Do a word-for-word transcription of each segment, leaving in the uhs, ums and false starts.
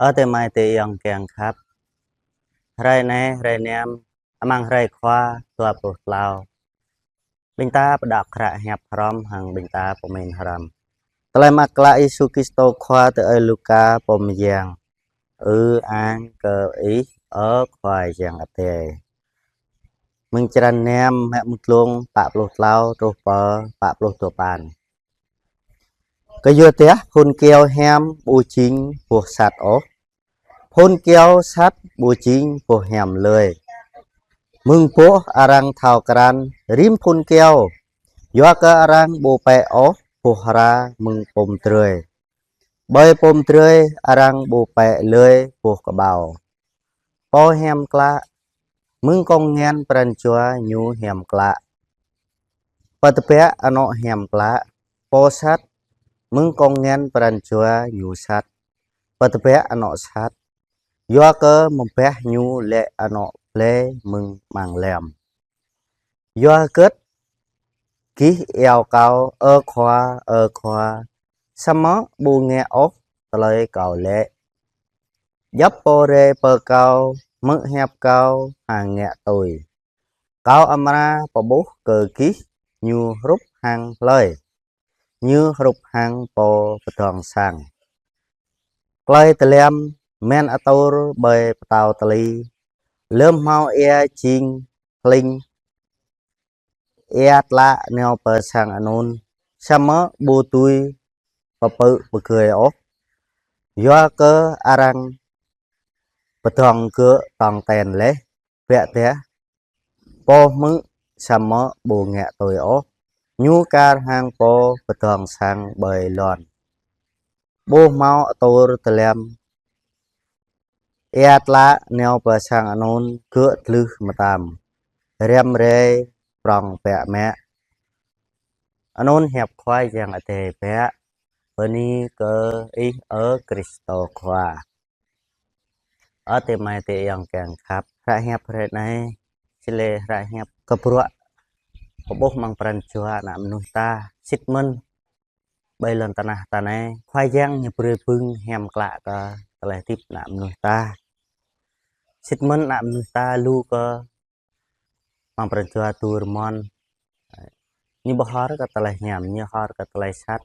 Ơ adơi amai adơi ayŏng kiăng khăp. Hrơi anai, hrơi năm, amăng hrơi Khua dua pluh klâo. Ƀing ta pơđok hră hiăp hrŏm hăng ƀing ta pơmĭn hrŏm. Tơlơi mơak klă Yêsu Kristô Khua tui ơi Luka pô mơyang. Ư-ang kơ Ih, ơ Khua Yang Adai. Mơ̆ng črăn năm, mơ̆ng mơdlông pă pluh klâo truh pơ pă pluh duapăn. Kơyua dah phun kơyâo hiam ƀu jing boh sat ôh, phun kơyâo sat ƀu jing boh hiam lơi. Mơ̆ng boh arăng thâo krăn rĭm phun kơyâo, yua kơ arăng ƀu pĕ ôh boh hra mơ̆ng pôm drơi, ƀơi pôm drơi arăng ƀu pĕ lơi boh kơƀâo. Pô hiam klă, mơ̆ng kông ngăn pran jua ñu hiam klă, pơtơbiă anŏ hiam klă. Pô sat, mơ̆ng kông ngăn pran jua ñu sat, pơtơbiă anŏ sat, yua kơ mơbah ñu lĕ anŏ blai mơ̆ng amăng lăm. Yua hơget gih iâu Kâo, ơ Khua, ơ Khua, samơ̆ ƀu ngă ôh tơlơi Kâo lĕ? Djŏp pô rai pơ Kâo, hmư̆ hiăp Kâo hăng ngă tui, Kâo amra pơƀuh kơ gih ñu hrup hăng hlơi? Ñu hrup hăng pô pơdơ̆ng sang klơi tơlăm, mơ̆n atur ƀơi pơtâo tơli. Lơm hmâo ia jing hling, ia tlă nao pơ sang anŭn, samơ̆ ƀu dưi pơpư̆ pơgơi ôh, yua kơ arăng pơdơ̆ng gơ̆ tong ten laih. Biă dah pô hmư̆ samơ̆ ƀu ngă tui ôh, ñu kar hăng pô pơdơ̆ng sang ƀơi lŏn ƀu hmâo atur tơlăm. Ia tlă nao pơ sang anŭn, gơ̆ dlưh mơtam, răm rai prŏng biă mă. Anŭn hiăp Khua Yang Adai biă. Bơni kơ Ih, ơ Kristô Khua. Ơ adơi amai adơi ayŏng kiăng khăp, hră hiăp hrơi anai, či lĕ hră hiăp kơ bruă pơƀuh amăng pran jua ană mơnuih ta. Sĭt mơ̆n ƀơi lŏn tơnah ta anai, Khua Yang ñu brơi bưng hiam klă kơ tơlơi hơdip ană mơnuih ta. Sĭt mơ̆n ană mơnuih ta lu kơ amăng pran jua tui rơmon. Ñu ƀu hor kơ tơlơi hiam, ñu hor kơ tơlơi sat,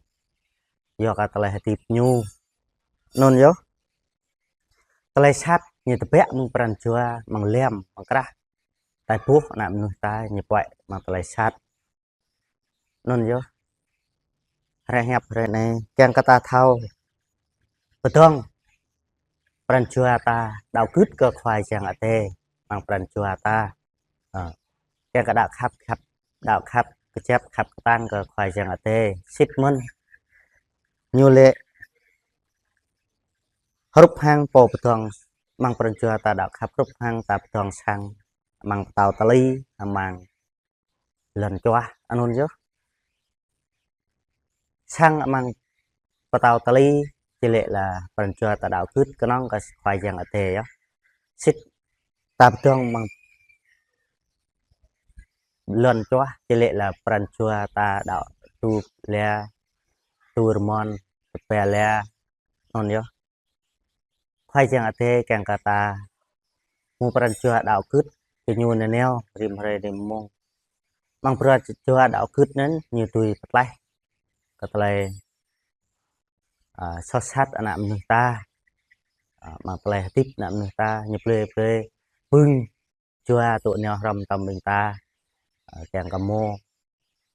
yua kơ tơlơi hơdip ñu. Anŭn yơh. Tơlơi sat ñu tơbiă mơ̆ng pran jua, amăng lăm, amăng krah. Tơlơi boh ană mơnuih ta ñu puăi amăng tơlơi sat. Anŭn yơh. Hră hiăp hrơi anai kiăng kơ ta thâo pơdơ̆ng pran jua ta, đaŏ gưt kơ Khua Yang Adai amăng pran jua ta. Ơ, kiăng kơ đaŏ khăp, khăp, đaŏ khăp kơjăp, khăp kơtang kơ Khua Yang Adai. Sĭt mơ̆n ñu lĕ hrup hăng pô pơdơ̆ng, amăng pran jua ta đaŏ khăp hrup hăng ta pơdơ̆ng sang amăng pơtâo tơli, amăng lŏn čuah, anŭn yơh. Sang amăng pơtâo tơli či lĕ la pran jua ta đaŏ gưt kơnơ̆ng kơ Khua Yang Adai yơh. Sĭt ta pơdơ̆ng amăng lŏn čuah či lĕ la pran jua ta đaŏ tui lĕ, tui rơmon, tơbiă lĕ, anŭn yơh. Khua Yang Adai kiăng kơ ta hmâo pran jua đaŏ gưt kơ ñu nanao rĭm hrơi rĭm mông. Amăng pran jua đaŏ gưt anŭn ñu dưi pơtlaih kơ tơlơi, ơ, soh sat ană mơnuih ta. Ơ, amăng tơlơi hơdip ană mơnuih ta, ñu blơi blơi bưng jua tŭ nao hrŏm tơm ƀing ta. Ơ, kiăng kơ hmâo,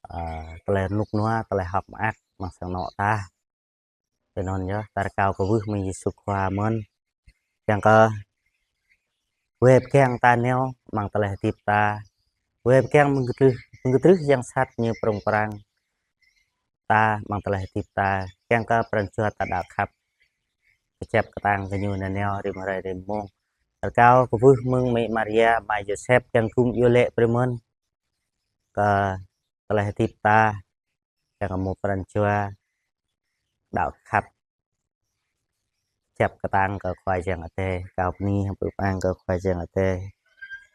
ơ, tơlơi rơnŭk rơnua, tơlơi hơ̆k mơak amăng sang anŏ ta. Tui anŭn yơh, ta rơkâo kơ wơ̆t mơ̆ng Yêsu Khua mơ̆n. Kiăng kơ wai pơgang ta nao amăng tơlơi hơdip ta. Wai pơgang mơ̆ng kơtrưh, mơ̆ng kơtrưh yang sat ñu prŏng prang ta amăng tơlơi hơdip ta. Kiăng kơ pran jua ta đaŏ khăp kơjăp kơtang kơ ñu nanao rĭm hrơi rĭm mông. Ta rơkâo kơ wơ̆t mơ̆ng Mĕ Maria, Ama Yôsep, kiăng gum iâu laĭ brơi mơ̆n kơ tơlơi hơdip ta. Kiăng kơ hmâo pran jua đaŏ khăp kơjăp kơtang kơ Khua Yang Adai. Kâo bơni hăng pơpŭ pơang kơ Khua Yang Adai.